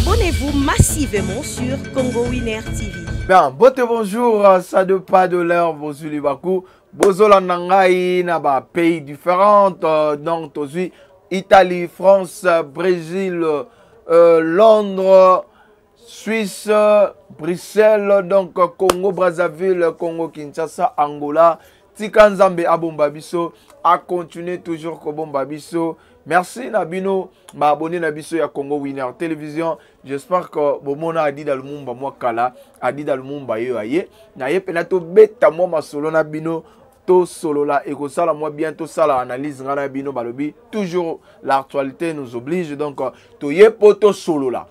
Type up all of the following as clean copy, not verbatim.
Abonnez-vous massivement sur Congo Winner TV. Bien, beauté bonjour, ça de pas de l'heure, bozwi libaku, bozolanda ngai na ba pays différents, donc tozwi Italie, France, Brésil, Londres, Suisse, Bruxelles, donc Congo Brazzaville, Congo Kinshasa, Angola. Tika Nzambe abomba biso, a continuer toujours kobomba biso. Merci na bino, ba abonné na biso ya Congo Winner Télévision. J'espère que bomona Adida Lumumba mwa kala, Adida Lumumba yo aye. Na ye pena to beta mwa masolo na bino to solola ekosala mwa bien tosala analyse nga na bino balobi toujours l'actualité nous oblige donc toye po tosolola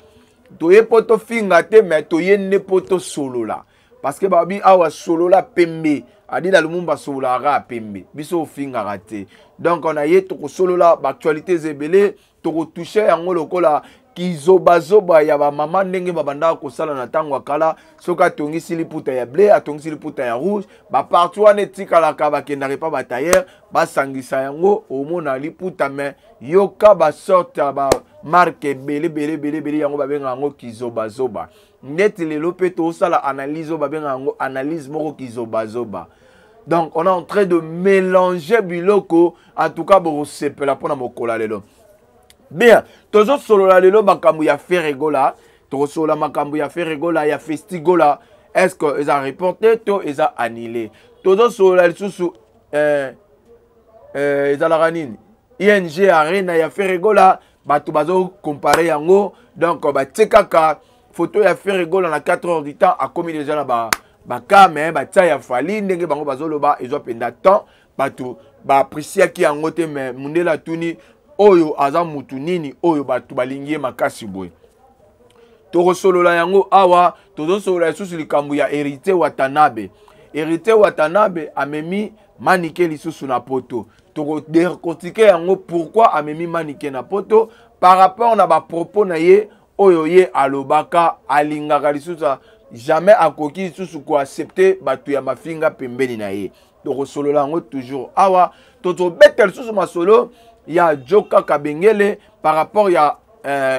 toye mpo tofinga te mais toye nde mpo tosolola parce que babi awa solola pembe adida lumumba asololaka kaka pembe biso ofingaka te donc na ye tokosolola baactualité eza ebele tokotouche yango lokola kizobazoba ya bamama ndenge babandaka kosala na ntango ya kala soki atongisi liputa ya ble atongisi liputa ya rouge baparti wana etikalaka bakendaka epa batailleur basangisa yango omona liputa me yoka basorte ya bamarke ebele ebele ebele ebele yango babengaka yango kizobazoba neti lelo mpe tosala analyse oyo babengaka yango analyse moko kizobazoba donc on est en train de mélanger biloko en tout cas bokosepela mpona mokolo ya lelo bien tozosolola lelo makambo ya Ferre Gola tokosolola makambo ya Ferre Gola ya Festigola est ce que eza reporté to eza annulé tozosolola lisusu eh, eh, ezalaka nini ing arena ya Ferre Gola bato bazokompare yango donc batie kaka photo ya Ferre Gola na 4 heures du temps akomi deja na ba baka me batia ya Fally ndenge bango bazoloba ezwa mpenza temps bato baapreciaki yango te me mundele atuni oyo aza mutu nini oyo bato balingi ye makasi boye tokosolola yango awa tozosolola lisusu likambo ya Héritier Watanabe Héritier Watanabe amemi Manike lisusu na poto tokodécortiquer yango pourquoi amemi Manike na poto par rapport na bapropos na ye oyo ye alobaka alingaka lisusu jamais akoki lisusu koaccepter bato ya mafinga pembeni na ye tokosolola yango toujours awa tozobeta lisusu masolo ya Joka Kabengele par rapport ya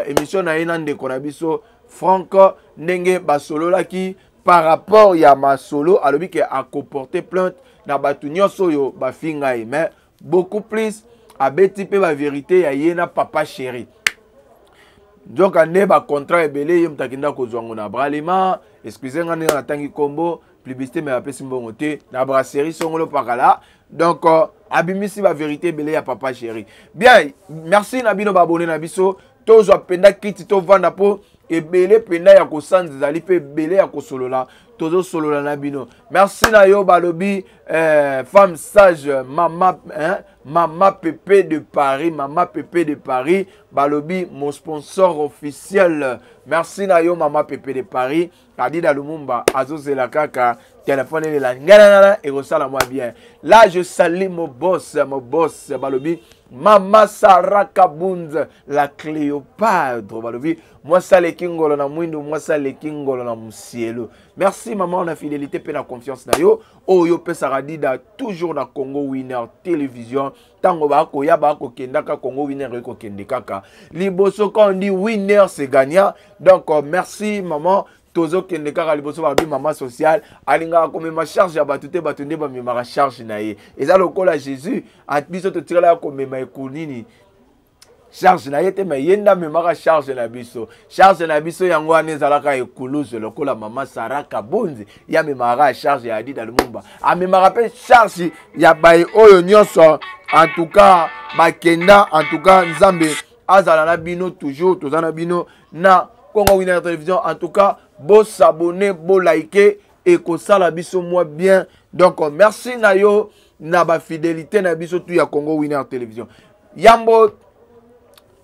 émission na ye na ndeko na biso Frank ndenge basololaki par rapport ya masolo alobi ke akoporter plainte na bato nyonso oyo bafinga ye mais beaucoup plus abeti mpe bavérité ya ye na papa chéri nzoka nde bacontrat ebele ye moto akenda kozwa ngo na bralima excuse nga ndenge natangi nkombo publicité me bapesi mbongo te na brasserie songolo pakala donc abimisi bavérité ebele ya papa chéri bien merci na bino baabonné na biso tozwa mpenza kiti tovanda mpo ebele mpenza ya kosanza ezali mpe ebele ya kosolola tozosolola na bino merci na yo balobi femme sage mama, hein, mama Pepe de Paris mama Pepe de Paris balobi mon sponsor officiel merci na yo mama Pepe de Paris Adida Lumumba azozela kaka telefone elela ngalangala ekosala mwa bien là je salue mon boss balobi mama Sarah Kabund la Cléopâtre balobi mwasi aleki ngolo na mwindu mwasi aleki ngolo na musielo merci mama na fidélité mpe na confiance na yo oyo opesaka Dida toujours na Congo Winner Télévision ntango bakoya bakokendaka Congo Winner ekokende kaka liboso quand on dit winner c'est gagnant donc merci maman tozokende kaka liboso balobi mama sociale alingaka komema charge ya bato te bato nde bamemaka charge na ye eza lokola Jésus biso totikalaka komema ekunini charge na ye te me ye nde amemaka charge na biso charge na biso yango wana ezalaka ekuluze lokola mama Sara Kabunzi ye amemaka charge ya Adida Lumumba amemaka mpe charge ya baye oyo nyonso en tout cas bakenda en tout cas Nzambe azala na bino toujours toza na bino na Congo Winner Télévision en tout cas bosabonner bolike ekosala biso mwa bien donc merci na yo na bafidélité na biso tu ya Congo Winner Télévision yambo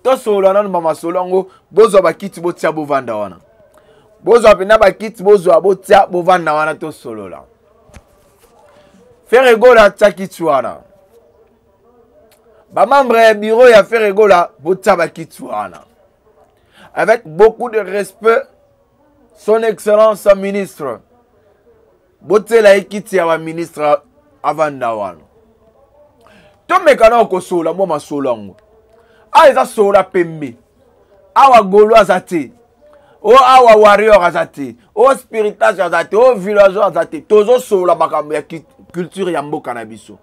tosolola nanu bamasolo yango bozwa bakiti botia bovanda wana bozwa mpenza bakiti bozwa botia bovanda wana tosolola Ferre Gola atia kiti wana bamembre ya bureau ya Ferre Gola botia bakiti wana avec beaucoup de respect son excellence ministre botiela ye kiti ya baministre avanda wana tomeka na kosolola mwa masolo yango awa eza solola pembe awa golo aza te. O awa warrior aza te, o spiritage aza te, o villageois aza te. Tozosolola makambo ya culture ya mboka na biso.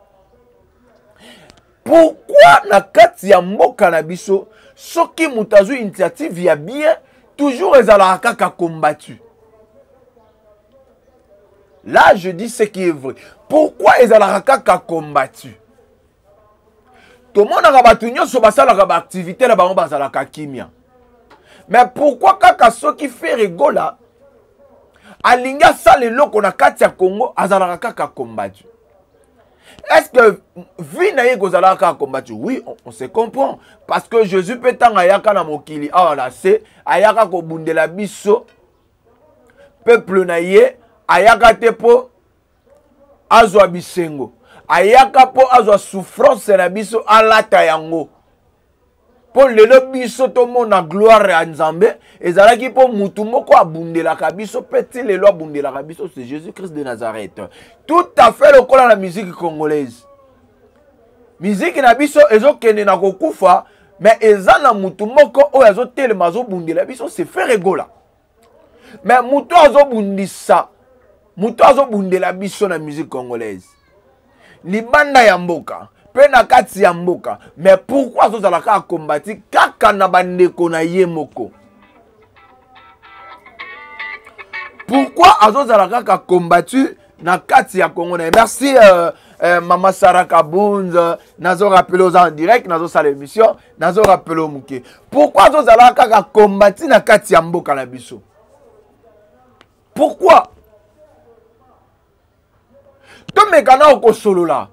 Pourquoi na kati ya mboka na biso soki moto azwi initiative ya bien, toujours ezalaka kaka combattu? Là, je dis ce qui est vrai. Pourquoi ezalaka kaka combattu? Tomonaka bato nyonso basalaka baaktivité na bango, bazalaka kimia. Mais pourquoi kaka soki Ferre Gola alingi asala eloko na kati ya Congo, azalaka kaka combattu? Est-ce que vie na ye ekozalaka kaka combattu? Oui, on se comprend, parce que Jésus mpe ntango ayaka na mokili awa na se, ayaka kobundela biso peuple na ye. Ayaka te mpo azwa bisengo, ayaka mpo azwa souffrance na biso, alata yango mpo lelo biso tomona gloire ya Nzambe. Ezalaki mpo mutu moko abundelaka biso, mpe ti lelo abundelaka biso, c'est Jésus Christ de Nazareth. Tout à fait lokola na musique congolaise, miziki na biso ezokende na kokufa, mais eza na mutu moko oyo azotelema, azobundela biso, c'est Ferre Gola. Mais mutu azobundisa, mutu azobundela biso na musique congolaise libanda ya mboka mpe na kati ya mboka, mais pourquoi azozala kaka combattu kaka na bandeko na ye moko? Pourquoi azozala kaka combattu na kati ya Congo na ye? Merci mama Sara Kabunz. Nazo rappeler, oza en direct, nazosala émission, nazo rappeler moke pourquoi azozala kaka combattu na kati ya mboka na biso. Pourquoi? Tomeka nanu kosolola,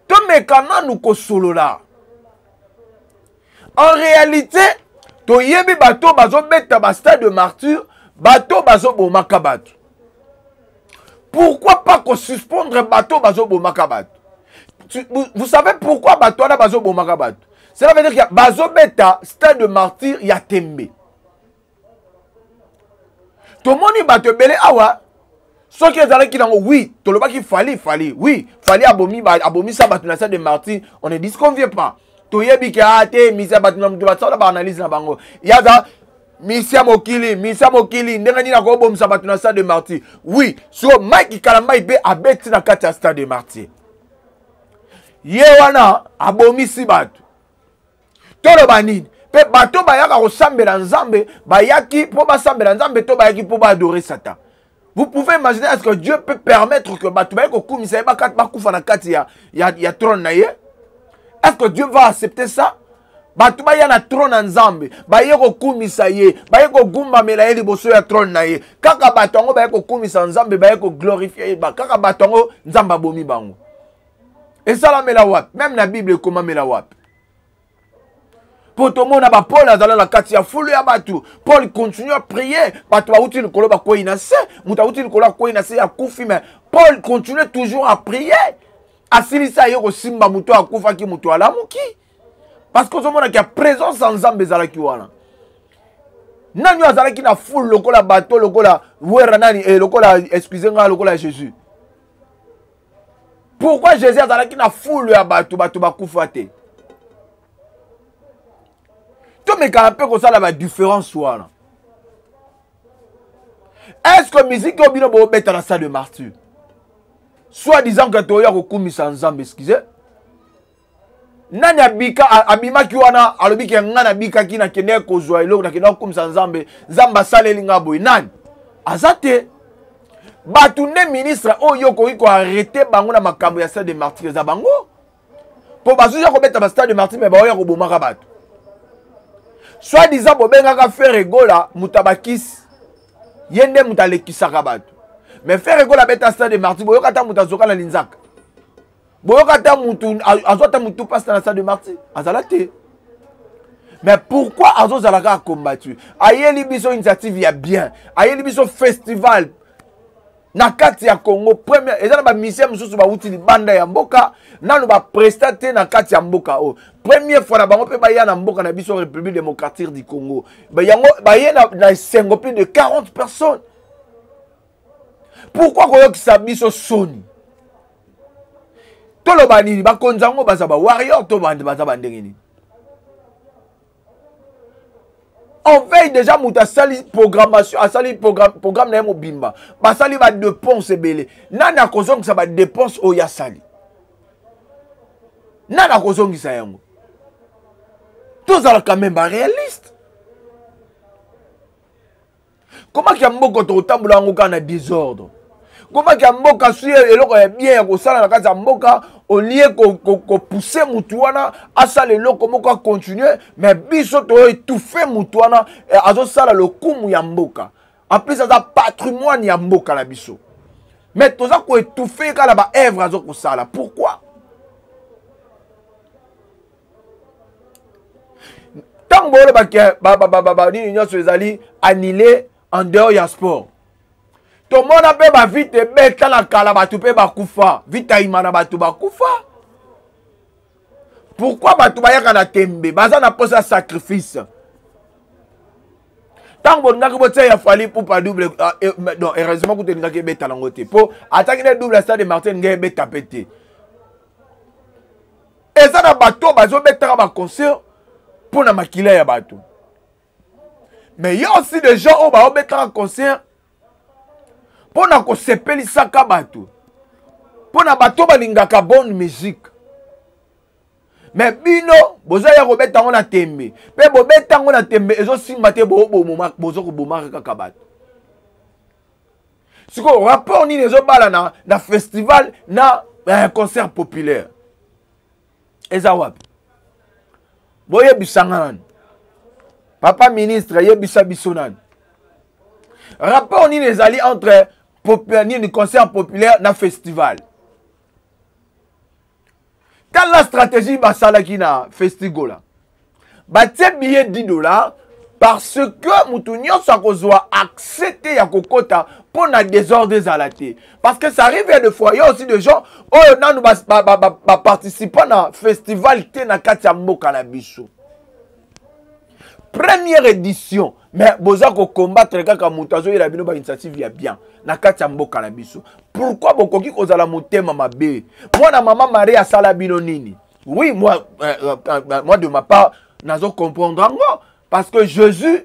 tomeka nanu kosolola. En réalité, toyebi bato bazobeta bastade de martyr, bato bazobomaka bato. Pourquoi pas kosuspendre bato bazobomaka bato? Vous savez pourquoi bato wana bazobomaka bato? Cela veut dire que bazobeta stade de martyr ya tembe. Tomoni bato ebele awa. Soki ezalaki nango, oui, tolobaki Fally, Fally, oui, Fally abomi, abomisa bato na stade de martyr, on ne disconvient pas. Toyebi ke a te misia bato na moto basala baanalyse na bango, yaza misia mokili, misia mokili, ndenge nini akobomisa bato na stade de martyr? Oui, so Mike Kalambai mpe abeti na kati ya stade de martyr, ye wana abomisi bato, toloba nini? Mpe bato bayaka kosambela Nzambe, bayaki mpo basambela Nzambe to bayaki mpo baadorer Satan? Vous pouvez imaginer, est-ce que Dieu peut permettre que bato baye kokumisa ye bakufa na kati ya trône na ye? Est-ce que Dieu va accepter ça? Bato baya na trône ya Nzambe, baye kokumisa ye, baye kogumbamela ye liboso ya trône na ye, kaka bato yango baye kokumisa Nzambe, baye koglorifier ye, kaka bato yango Nzambe abomi bango. Esalamela wapi? Même na Bible ekomamela wapi? Mpo tomona bapaul azala na kati ya fulu ya bato, Paul continue à prier, bato bauti likolo bakwei na se, moto auti likolo akwei na se, akufi, mais Paul continue toujours à prier. Asilisi, aye kosimba moto akufaki, moto alamuki, parce que ozomonaki ya présence ya Nzambe ezalaki wana. Nani oyo azalaki na foule lokola bato, lokola Wera, nani lokola, excuse nga, lokola Jésus? Pourquoi Jésus azalaki na foule ya bato, bato bakufa te? Tomekaka mpe kosala badifférence wana. Est ce que musique oyo bino bobeta na stade de martyr, soit disant que toya kokumisa Nzambe, excuse, nani abika, abimaki wana, alobi ke ngai nabikaki, nakendeki kozwa eloko, nakendeki kokumisa Nzambe, Nzambe asaleli ngai boye? Nani aza te. Bato nde ministre oyo okoki koarrêter bango na makambo ya stade de martyr eza bango, mpo bazuzi kobeta bastade de martyr, me baoya kobomaka bato. Soit disant bobengaka Ferre Gola moto abakisi, ye nde moto alekisaka bato, mais Ferre Gola abeta stade de martyr, boyoka ata moto azoka na linzaka? Boyoka ata mutu azwa ata mutu mpasi na stade de martyr? Azala te. Mais pourquoi azozala kaka combattu? Ayeli biso initiative ya bien, ayeli biso festival na kati ya Congo première. Eza na bamusicien mosusu bawuti libanda ya mboka, nanu bapresta te na kati ya mboka oyo. Première fois na bango mpe baya na mboka na biso, République démocratique du Congo. Yango baye na esengo, plus de 40 personnes. Pourquoi koyokisa biso soni? Toloba nini? Bakonzi yango baza ba warrior to baza bandenge nini? En veille déjà, moto asali programmation, asali programme na ye mobimba, basali ba dépense ebele. Nani akozongisa ba dépense oyo asali? Nani akozongisa yango? Tozala quand même ba réaliste. Komaki ya mboka tokotambola yango kaka na désordre. Komaki ya mboka soki eloko ya bien ya kosala na kati ya mboka, olie kopousse mutu wana asala eloko moko acontinue, mais biso toétouffe mutu wana azosala lokumu ya mboka. En plus aza patrimoine ya mboka na biso, mais toza koétouffe kaka na ba œuvre aza kosala. Pourquoi? Ntango bolobaki nini nyonso ezali annulé en dehors ya sport, tomona mpe bavite ebeta na kala, bato mpe bakufa, vite ayima na bato bakufa. Pourquoi bato bayaka na tembe? Baza na posa sacrifice. Ntango bolingaki botia ya Fally Ipupa double, non, heureusement kutu elingaki ebeta nango te, mpo ataki nde double stade Martin nge ebeta mpe te. Eza na bato bazobetaka baconcert mpo na makila ya bato, mais y a aussi des gens oyo baobetaka concert mpo na kosepelisaka bato, mpo na bato balingaka bonne musique. Mais bino boza ya kobeta yango na tembe, mpe bobeta yango na tembe ezosimba te, bozo kobomaka kaka bato. Sikoyo rapport nini ezobala na festival na concert populaire? Eza wapi? Boyebisanga nani? Papa ministre, yebisa biso nani? Rapport nini ezali entre nini concert populaire na festival? Tala stratégie basalaki na Festigola. Batie billet 10 $ parce que mutu nyonso akozwa accès te ya kokota mpo na désordre ezala te, parce que ça arrive de fois, y a aussi des gens oyo nanu baparticipant na festival te na kati ya mboka na biso, première édition, mais boza kocombattre kaka moto azoyela bino bainitiative ya bien na kati ya mboka na biso. Pourquoi bokoki kozala motema mabe? Mwana mama Marie asala bino nini? Oui, moi de ma part nazo comprendre yango, parce que Jésus,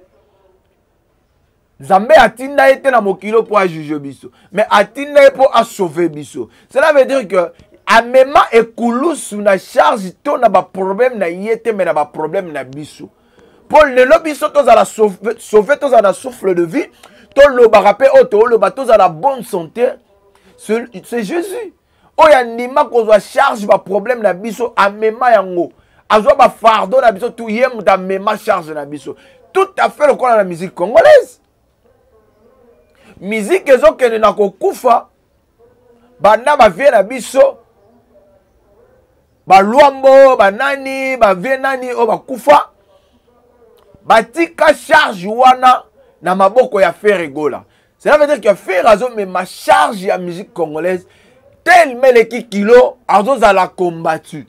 Nzambe atinda ye te na mokili mpo ajuge biso, mais atinda ye mpo asauve biso. Cela veut dire que amema ekulusu na charge to na baproblème na ye te, mais na baproblème na biso, mpo lelo biso tozala sauve, tozala na souffle de vie, tolobaka mpe oyo tooloba, tozala bonne santé. C'est Jésus oyo andima kozwa charge baproblème na biso, amema yango, azwa bafardeau na biso tu, ye moto amema charge na biso. Tout à fait lokola na musique congolaise, musique ezokende na kokufa. Banda bavie na biso balwambo, banani, bavie nani oyo bakufa, batika charge wana na maboko ya Ferre Gola. Cela veut dire que Ferre azomema charge ya musique congolaise tellement eleki kilo, azozala combattu,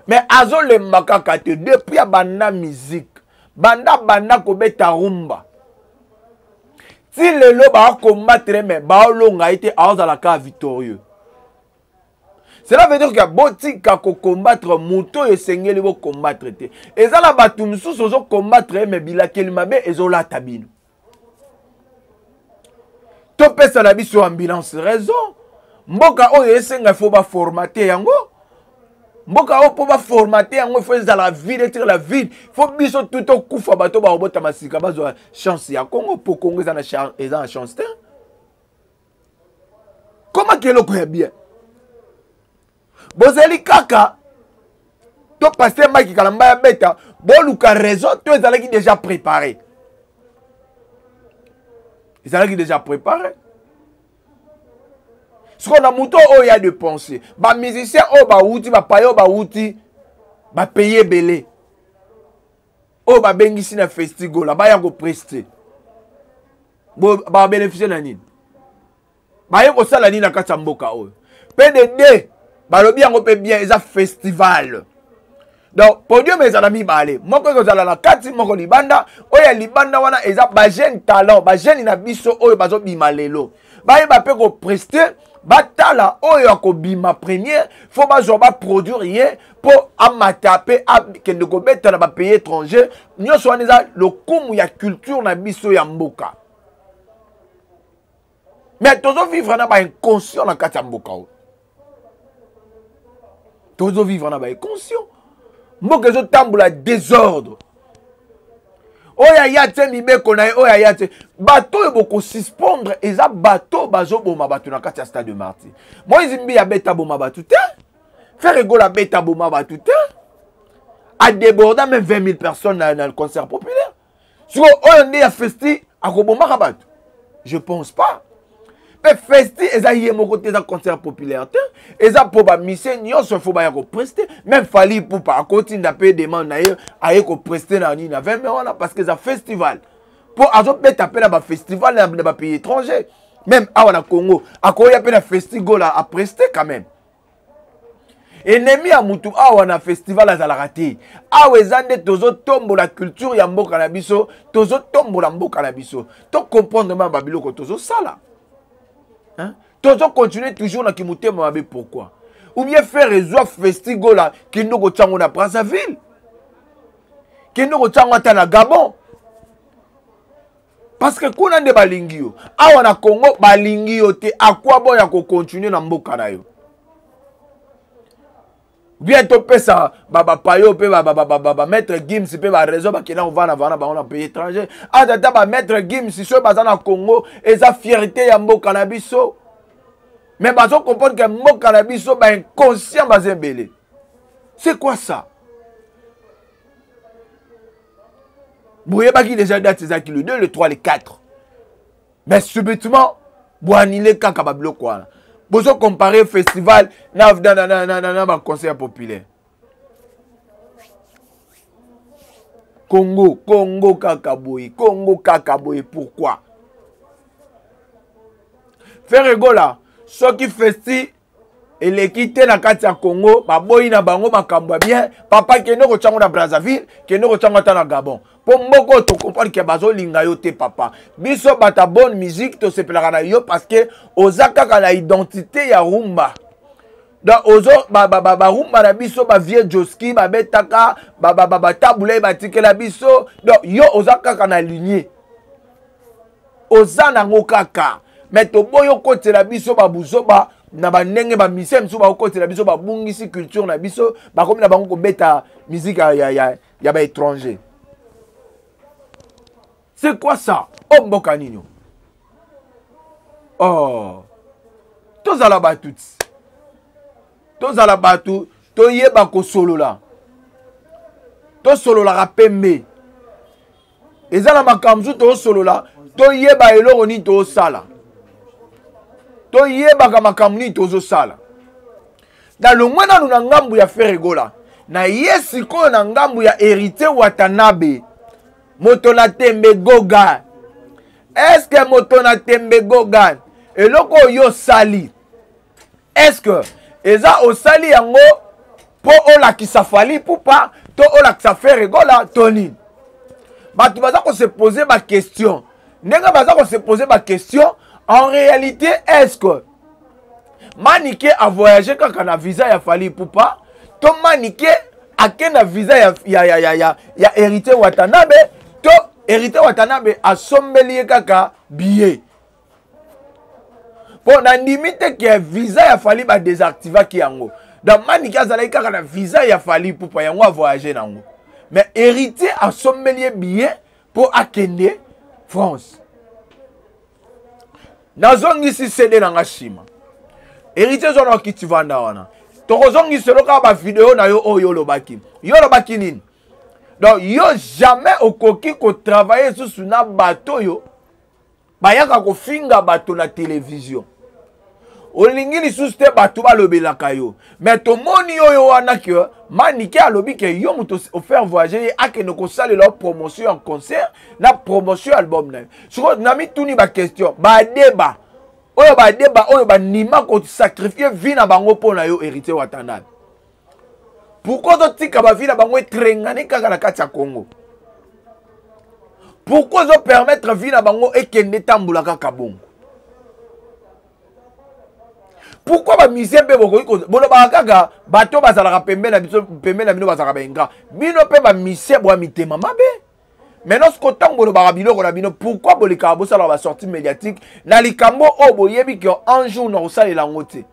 mais azolemba kaka te. Depuis abanda musique, banda kobeta rumba ti lelo, baacombattre mais baolonga ye te, aozala kaka victorieux. Cela veut dire que botika kocombattre moto oyo esengeli bocombattre te. Eza na bato mosusu ozocombattre ye, mais bilakeli mabe ezolata bino. Topesa na biso ambulance raison. Mboka oyo esenga fo baformate yango, mboka oyo mpo baformate yango fo ezala vide, etikala la vide, fo biso tu tokufa, bato bakobotama sika bazwa chance ya Congo, mpo Congo eza na chance te. Komaki eloko ya bien bozali kaka to pasteur Mike Kalamba ya beta, boluka raison to ezalaki déjà préparé, ezalaki déjà préparé. Sikoyo na moto oyo ya de penser, bamusicien oyo bawuti bapaya, oyo bawuti bapaye ebele, oyo babengisi na Festigola baya kopreste, babénéficie na nini? Baye kosala nini na kati ya mboka oyo? Pdd balobi yango mpe bien, eza festival, donc podium ezala mibale, moko ekozala na kati, moko libanda. Oyo ya libanda wana eza bajeune talent, bajeune na biso oyo bazobima lelo, bayeba mpe kopreste. Batala oyo akobima premier, faut bazwa ba produire ye mpo amata mpe akende kobeta na bapays étranger. Nyonso wana eza lokumu ya culture na biso ya mboka. Mais tozovivre na bainconscient na kati ya mboka oyo. Tozovivre na bainconscient. Mboka ezotambola désordre. Oyo aya te mibeko na ye, oyo aya te. Bato oyo bokosuspendre eza bato bazoboma bato na kati ya stade de Martyr. Moïse Mbiye abeta boma bato te. Ferre Gola abeta boma bato te. A déborda même 20 000 personnes na le concert populaire. Siko oyo nde ya festi akobomaka bato. Je pense pas. Pe festi eza ye moko te, eza concert populaire te. Eza po ba musiciens nyonso faut baya ko prester. Même Fally Ipupa akotinda pe demande na ye aye ko prester na nini na 20 mai wana parce que eza festival. Po azobeta pe na ba festival na ba pays étrangers. Même awa na Congo akoya pe na festigola a prester quand même. Ennemi ya mutu awa na festival azalaka te. Awa eza nde tozotombola culture ya mboka na biso, tozotombola mboka na biso. To comprendre même ba biloko tozosala. Hein? Tozo continuer toujours na kimotema mabe pourquoi? Ou bien faire ezwa festigola kendo kotiango na Brazzaville. Kendo kotiango ata na Gabon. Parce que kuna nde balingi yo. Awa na Congo balingi yo te. Akwa bon ya ko continuer na mboka na yo. Bien topesa ba ba payo pe ba ba ba ba ba maître Gims pe ba raison ba kenda kovanda vanda bango na pays étranger. Ah tata ba maître Gims soki baza na Congo eza fierté ya mboka na biso. Mais bazo comprendre que mboka na biso ba inconscient baza ebele. C'est quoi ça? Boyebaki déjà date ezalaki le 2, le 3, le 4. Mais subitement boanile kaka ba biloko wana. Bozo comparer festival na na na na na na ba concert populaire. Congo, Congo kaka boye, Congo kaka boye, pourquoi? Ferre Gola, soki festi eleki te na kati ya Congo, baboyi na bango makambo ya bien, papa kende kotyango na Brazzaville, kende kotyango ata na Gabon. Po mboko to comprendre que bazolinga yo te papa. Biso bata bonne musique tosepelaka na yo parce que oza kaka na identité ya rumba. Donc ozo ba ba ba, ba rumba na biso ba vieux Joski ba betaka ba ba ba, ba tabule batikela biso. Donc yo oza kaka na lignée. Oza nango kaka. Mais toboyi okotela biso ba buzoba na ba ndenge ba musiciens mosusu bakokotela biso, babungisi culture na biso, bakomi na bango kobeta musique ya ba étranger. C'est quoi ça? Oh mboka nini? Oh. Tozala batuti. Tozala batu, toyeba kosolola. Tosololaka pembe. Eza na makambo mosusu tosolola, toyeba eloko nini tosala. Toyebaka makambo nini tozosala. Na longwe nanu na ngambu ya Ferre Gola, na ye sikoyo na ngambu ya Héritier Watanabe, moto na tembe Gogan. Est-ce que moto na tembe Gogan, eloko oyo osali, est-ce que eza osali yango po olakisa Fally Ipupa to olakisa Ferre Gola to nini? Bato baza ko se poser ba question. Ndenge baza ko se poser ba question, en réalité est-ce que Manike a voyagé kaka na visa ya Fally Ipupa to Manike ake na visa ya Héritier Watanabe to Héritier Watanabe asombeli ye kaka billet? Po nandimi te ke visa ya Fally ba désactivaki yango. Donc Manike azalaki kaka na visa ya Fally Ipupa, yango a voyager nango. Mais Héritier asombeli ye billet po akende France. Nazongisi CD na nga nsima. Héritier zwa na kiti vanda wana. Tokozongisa eloko kaka ba video na yo oyo olobaki. Yo olobaki nini? Donc yo jamais okoki ko travailler susu na bato oyo bayaka kofinga bato na télévision. Olingi lisusu te bato balobelaka yo. Mais tomoni oyo wana ke Manike alobi ke yo moto o faire voyager ye akende kosalela yo promotion ya concert na promotion ya album na yo. Sikoyo na mituni ba question, ba deba oyo ba deba oyo bandima ko sacrifier vie na bango mpo na yo Héritier Watanabe. Pourquoi ozotika ba vie na bango etrengane kaka na kati ya Congo? Pourquoi ozo permettre vie na bango ekende tambola kaka bongo? Pourquoi bamusicien mpe bokoki bolobaka kaka bato bazalaka pembe na biso, pembe na bino bazalaka baingra, bino mpe bamusicien bwa mitema mabe. Maintenant siko ntango bolobaka biloko na bino, pourquoi bolekaka bosalaka basortie médiatique na likambo oyo boyebi ke un jour na kosalela yango te?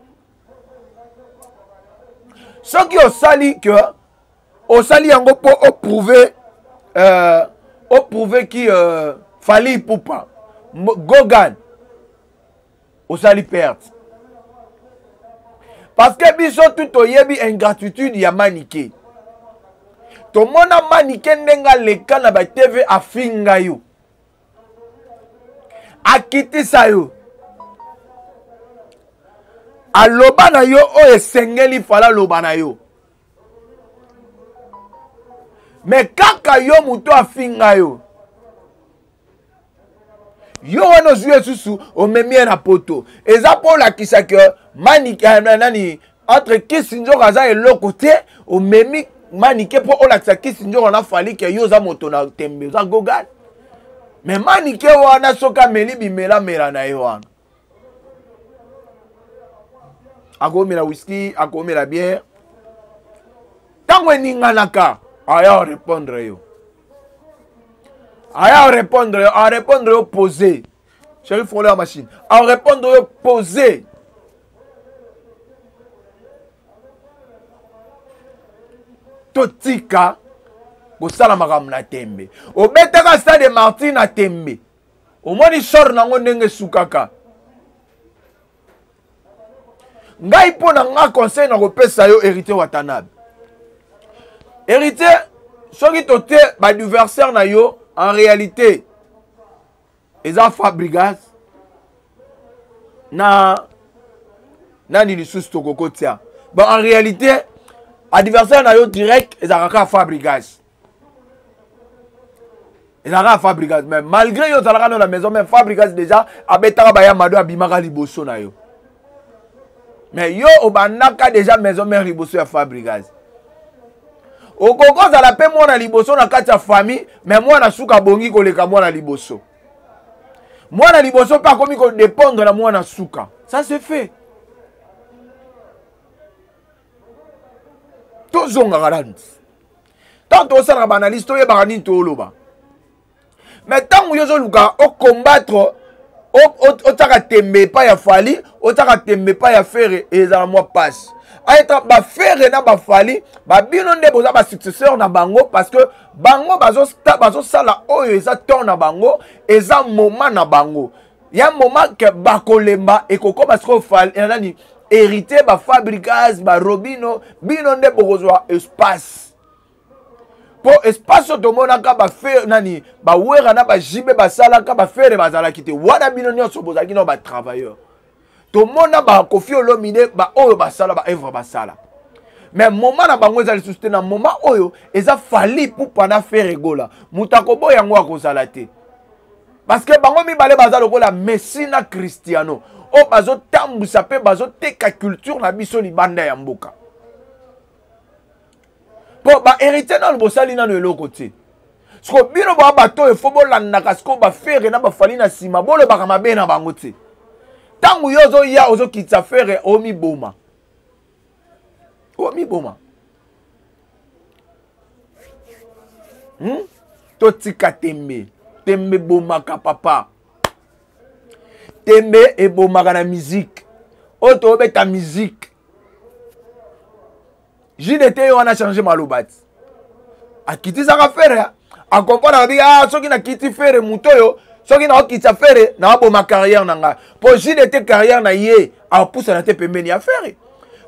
Soki osali ke osali yango mpo oprouve oprouve ki Fally Ipupa Gogan, osali perte, parce que biso tu toyebi ingratitude ya Manike. Tomona Manike ndenge aleka na ba TV, afinga yo, akitisa yo, aloba na yo oyo esengeli fala aloba na yo. Me kaka yo moto afinga yo, yo wana ozwi lisusu omemi ye na poto, eza mpo olakisa ke Manike nani entre Kisi Nzoka aza eloko te. Omemi Manike mpo olakisa Kisi Nzoka na Fally ke yo oza moto na tembe, oza Gogan. Me Manike wana soki ameli bimelamela na ye wana, akomela whisky, akomela bière, ntango eninganaka aya orépondre yo, aya orépondre yo, arépondre yo posé. Chéri, frôler la machine, arépondre yo posé. Totika kosala makambo na tembe. Obetaka Stade Martin na tembe, omoni sor nango ndenge esukaka. Ngai mpo na nga, conseil na kopesa yo, Héritier Watanabe, Héritier, soki tote baadversaire na yo en réalité eza Fabrigas na nani lisusu tokokotia. Bon, en réalité adversaire na yo direct ezalaka kaka Fabrigas, ezalaka Fabrigas. Mais malgré yo ozalaka no na maison, mais Fabrigas déjà abetaka baya mado, abimaka liboso na yo. Mais yo obandaka déjà maison mère liboso ya Fabrigas. Okoki ozala mpe mwana liboso na kati ya famille, mais mwana suka abongi koleka mwana liboso. Mwana liboso mpe akomi kodépendre na mwana suka, ça c'est fait. Tozongaka nanu ntango tosalaka baanalyse, toyebaka nini tooloba. Mais ntango yo ozoluka ocombattre, otiaka tembe epai ya Fally, otiaka tembe epai ya Ferre, ezala mwa pasi. Ayeta baFerre na baFally, babino nde boza basuccesseur na bango, parce que bango bazosala oyo eza temps na bango, eza moment na bango. Ya moment ke bakolemba, ekokoma sikoyo Fally nani, Héritier, baFabrigas, baRobino, bino nde bokozwa espace. Mpo espace oyo tomonaka baFerre nani, baWera na baJB basalaka, baFerre bazalaki te wana. Bino nyonso bozalaki nao batravailleur. Tomona baKoffi Olomide, baoyo basala baevre basala, mais moment na bango eza lisusu te. Na moment oyo eza Fally Ipupa na Ferre Gola. Moto akoboya yango akozala te, parce que bango mibale baza lokola Messi na Cristiano oyo bazotambwisa mpe bazoteka culture na biso libanda ya mboka. Mpo bahéritier nano bosali nano eloko te. Siko bino baa bato oyo fo bolandaka sikoyo baFerre na baFally na nsima, bolobaka mabe na bango te. Ntango yo ozoya ozokitisa Ferre, omiboma, omiboma. Totika tembe. Tembe ebomaka, papa, tembe ebomaka na musique oyo toobeta musique. JDT ye wana change maloba ti akitisaka Ferre, acomprendre abi: ah, soki nakiti Ferre, moto oyo, soki naokitisa Ferre, naoboma carrière na ngai. Mpo JDT carrière na ye apusana te pembeni ya Ferre.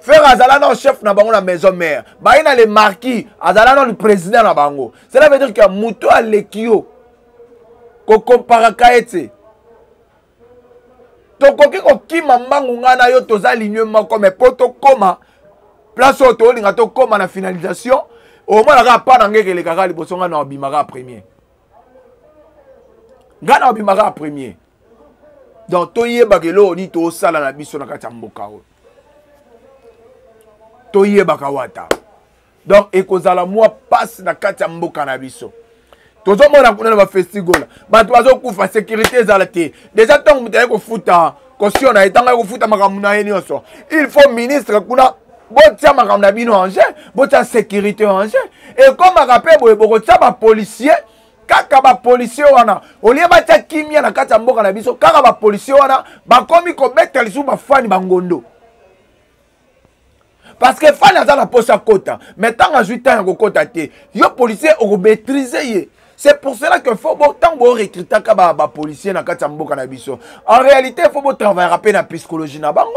Ferre azala na chef na bango na maison mère, baye na le marquis, azala na le président na bango. Cela veut dire que moto aleki yo, kokomparaka ye te. Tokoki kokima mbangu, ngai na yo toza ligne moko, mais mpo tokóma place oyo tolinga tokóma na finalisation, omona kaka pa na ngai ekelekaka liboso, ngai na obimaka premier, ngai na obimaka premier. Donc toyebaka eloko nini tosala na biso na kati ya mboka oyo, toyebaka wata. Donc ekozala mwa pasi na kati ya mboka na biso. Tozomona kuna na bafestigola bato bazokufa, sécurité ezala te. Déjà ntango moto aye kofuta caution na ye ntango aye kofuta makambo na ye nyonso. Il faut ministre kuna botia makambo na bino en jeu, botia sécurité en jeu. Ekomaka mpe boye, bokotia bapolicier kaka bapolicier wana olie batia kimia na kati ya mboka na biso, kaka bapolicier wana bakomi kobeta lisusu bafani bangondo. Parce que fani aza na posa kota, mais ntango azwi ntango ya kokota te, yo policier okomaîtrise ye. C'est pour cela que faut bo ntango borecrutaka bapolicier na kati ya mboka na biso, en réalité faut botravaillera mpe na psychologie na bango.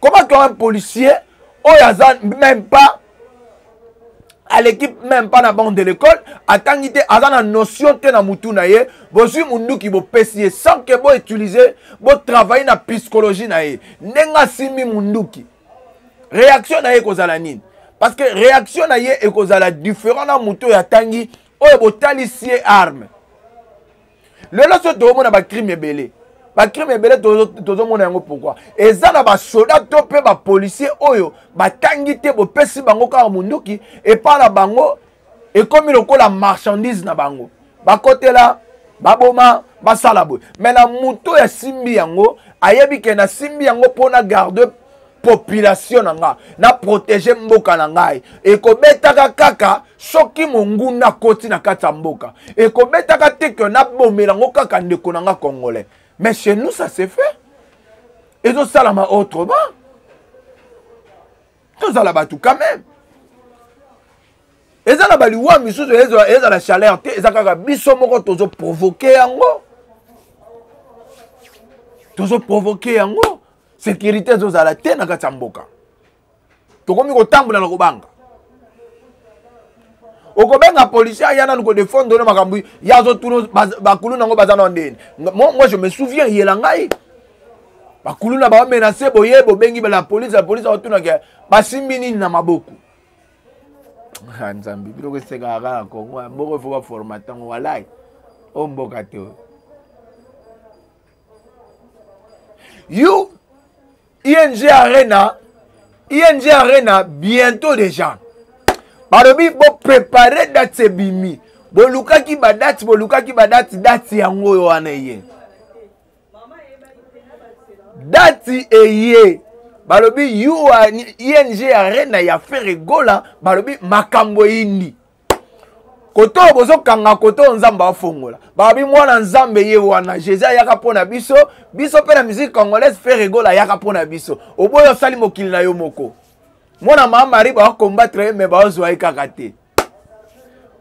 Comment que un policier oyo aza même pas à l'équipe, même pas na bande de l'école, atangi te, aza na notion te na mutu na ye, bozwi munduki bopesi ye sans que boutiliser, botravaille na psychologie na ye, ndenge asimbi munduki, réaction na ye ekozala nini? Parce que réaction na ye ekozala différent na motu oyo atangi, oyo botalisi ye arme. Lelo so tozomona bacrime ebele, bacrime ebele tozomona yango. Pourquoi? Eza na basoda to mpe bapolicier oyo batangi te, bopesi bango kaka munduki, epai na bango ekomi lokola marchandise na bango, bakotela, baboma, basala boye. Me na moto oyo asimbi yango, ayebi ke nasimbi yango mpo na garde population na nga, na protege mboka na ngai. Ekobetaka kaka soki monguna akoti na kati ya mboka, ekobetaka te ke nabomela yango kaka ndeko na nga congolais. Mais chez nous, ça se fait, ezosalama autrement. Tozala bato quand même. Eza na baliwa misusu ezala chaleur te, eza kaka biso moko tozoprovoke yango, tozoprovoke yango. Sécurité ezozala te na kati ya mboka, tokomi kotambola na kobanga. Okobenga policier aya nanu kodefendre na makambo ye azotuna bakulu nango baza na ndeni. Moi, je me souviens, yela ngai bakulu na baomenase boye, bobengi la police, la police aotunaka basimbi nini na maboko. Ah, Nzambe, biloko esekaka kaka Kongo moko, ifo baforma ntango walai o mboka te oyo. You ING Arena, ING Arena bientôt déjà. Balobi bo préparer date ebimi. Bolukaki ba date, bolukaki ba date, date yango oyo wana eye. Date eye. Balobi ING Arena ya Ferre Gola, balobi makambo eyindi. Koto oyo bozokanga, koto oyo Nzambe afongola. Babi mwana Nzambe ye wana, Jésus ayaka mpo na biso, biso mpe na musique congolaise Ferre Gola ayaka mpo na biso. Oboyi, osali mokili na yo moko. Mwana mama Marie baocombattre ye, me baozwa ye kaka te.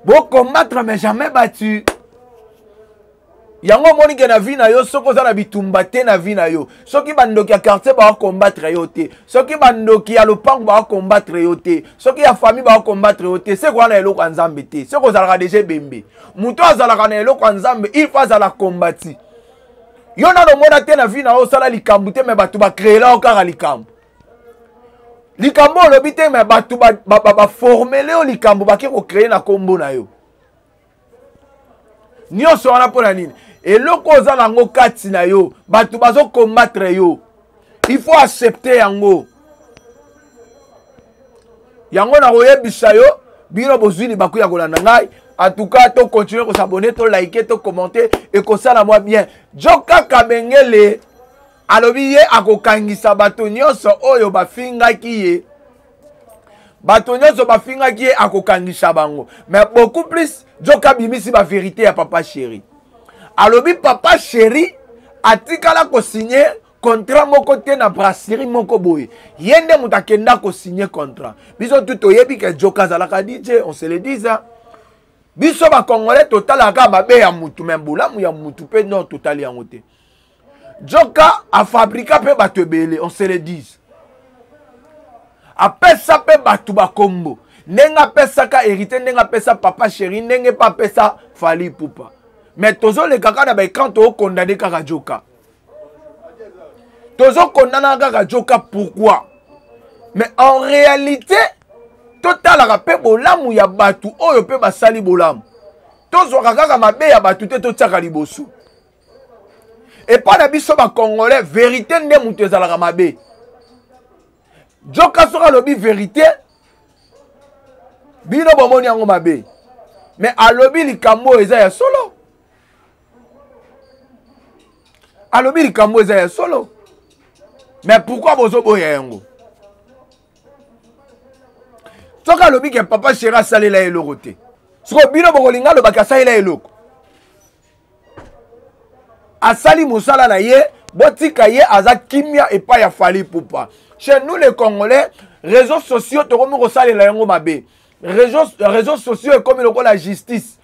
Bocombattre mais jamais battu. Yango omoni ke na vie na yo, soki oza na bitumba te na vie na yo, soki bandoki ya quartier baokombattre yo te, soki bandoki ya lopango baokombattre yo te, soki ya famille baokombattre yo te, seko wana eloko ya Nzambe te, soki ozalaka deja ebembe. Moto azalaka na eloko ya Nzambe, il faut azala kombati. Yo nano omona te na vie na yo osala likambo te, me bato bakreela yo kaka likambo. Likambo olobi te, me bato baformele yo likambo, bake kocree na nkombo na yo. Nyonso wana mpo na nini? Eloko oza nango kati na yo, bato bazokombatre yo, il faut accepter yango. Yango nakoyebisa yo, bino bozwi libaku ya kolanda ngai. En tout cas, tocontinue kosabone, tolike, tocommente, ekosala mwa bien. Joka Kabengele alobi ye akokangisa bato nyonso oyo bafingaki ye. Bato nyonso bafingaki ye, akokangisa bango. Mais beaucoup plus, Joka abimisi baverité ya Papa Chéri. Alobi Papa Chéri atikala kosigne contrat moko te na brasserie moko boye, ye nde moto akenda kosigne contrat. Biso tu toyebi ke Joka azalaka DJ, on se le dise. Biso bacongolais totalaka kaka mabe ya mutu, me bolamu ya mutu mpe non, totali yango te. Joka afabrika mpe bato ebele, on se le dise. Apesa mpe bato bakombo, ndenge apesaka Hérité, ndenge apesa Papa Chéri, ndenge mpe apesa Fally Ipupa. Mais tozoleka kaka na baécran, tokondane kaka Joka, tozokondana kaka Joka. Pourquoi? Mais en réalité, totalaka mpe bolamu ya bato oyo mpe basali bolamu. Tozwaka kaka mabe ya bato te, totiaka liboso. Epai na biso bacongolais, vérité nde moto ezalaka mabe. Joka soki alobi vérité, bino bomoni yango mabe, mais alobi likambo oyo eza ya solo. Alobi likambo eza ya solo. Mais pourquoi bozoboya yango? Soki alobi ke papa chéri asalela ye eloko te, sikoyo bino bokolinga alobaki asalela ye eloko? Asali mosala na ye, botika ye aza kimia epai ya Fally Ipupa. Chez nous les Congolais, réseaux sociaux tokomi kosalela yango mabe. Réseaux sociaux ekomi lokola justice.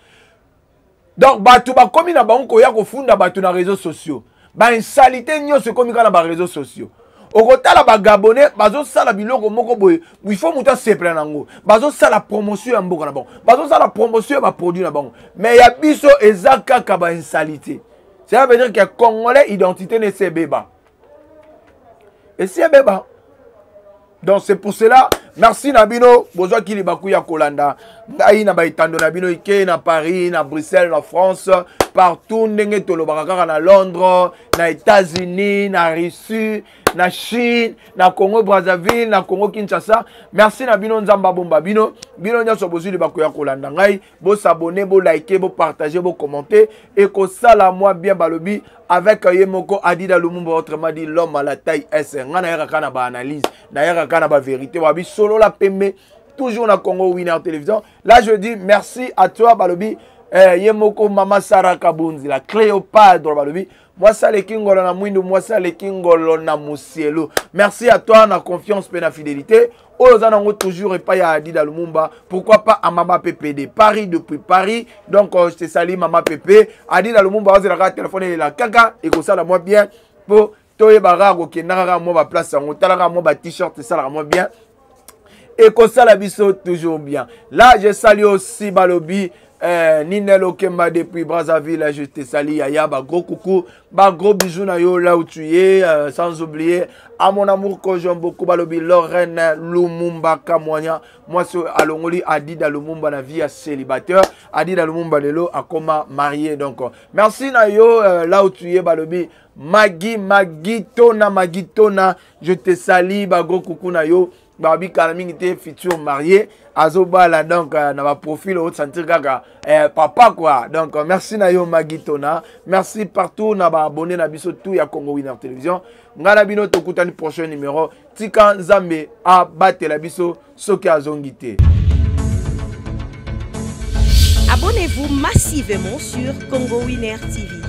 Donc bato bakomi na bango koya kofunda bato na réseaux sociaux. Bainsalite nyonso ekomi kaka na baréseaux sociaux. Okotala bagabonais bazosala biloko moko boye, il faut moto asepela nango. Bazosala promotion ya mboka na bango, bazosala promotion ya baproduit na bango, mais ya biso eza kaka bainsalite. Cela veut dire que Congolais, identité ne sebeba, esi ebeba. Donc c'est pour cela, merci na bino bozwaki libaku ya kolanda ngai na baetando na bino ike na Paris, na Bruxelles, na France, partout ndenge tolobaka kaka, na Londres, na États-Unis, na Russie, na Chine, na Congo Brazzaville, na Congo Kinshasa. Merci na bino, Nzambe abomba bino, bino nyonso bozwi libaku ya kolanda ngai. Bosabone, bolike, bopartage, bocommente, ekosala mwa bien. Balobi avec ye moko Adida Lumumba, autrement dit l'homme à la taille S. Ngai nayaka kaka na baanalyse, nayaka kaka na bavérité. Babi solola pembe, toujours na Congo Winner Télévision. Là je dis merci à toi. Balobi ye moko mama Sara Kabunzi, la Cléopâtre. Balobi mwasi aleki ngolo na mwindu, mwasi aleki ngolo na mosielu. Merci à toi na confiance mpe na fidélité oyo oza nango toujours epai ya Adida Lumumba. Pourquoi pas à mama Pepe de Paris, depuis Paris. Donc je te salue, mama Pepe. Adida Lumumba azelaka telefone elela kaka, ekosala mwa bien mpo toyebaka kokenda kaka mwa baplace yango, talaka mwa ba t-shirt, esalaka mwa bien, ekosala biso toujours bien. Là je salue aussi, balobi Ninel Okemba depuis Brazzaville, je te salue Yaya, ba gros coucou, ba gros bisous na yo là où tu es, sans oublier à mon amour que j'aime beaucoup, balobi Lorraine Lumumba Kamwanya, moi so alongoli Adida Lumumba na vie ya célibataire, Adida Lumumba lelo akoma marié. Donc merci na yo là où tu es, balobi Maggie, Maggie Tona, Maggie Tona, je te salue, ba gros coucou na yo. Babi kala mingi te futur marié azobala. Donc na baprofil osentir kaka papa quoi. Donc merci na yo Magi Tona, merci partout na baabonné na biso tout ya Congo Winner Télévision. Ngai na bino tokutani prochain numéro. Tika Nzambe abatela biso soki azongi te. Abonnez-vous massivement sur Congo Winner TV.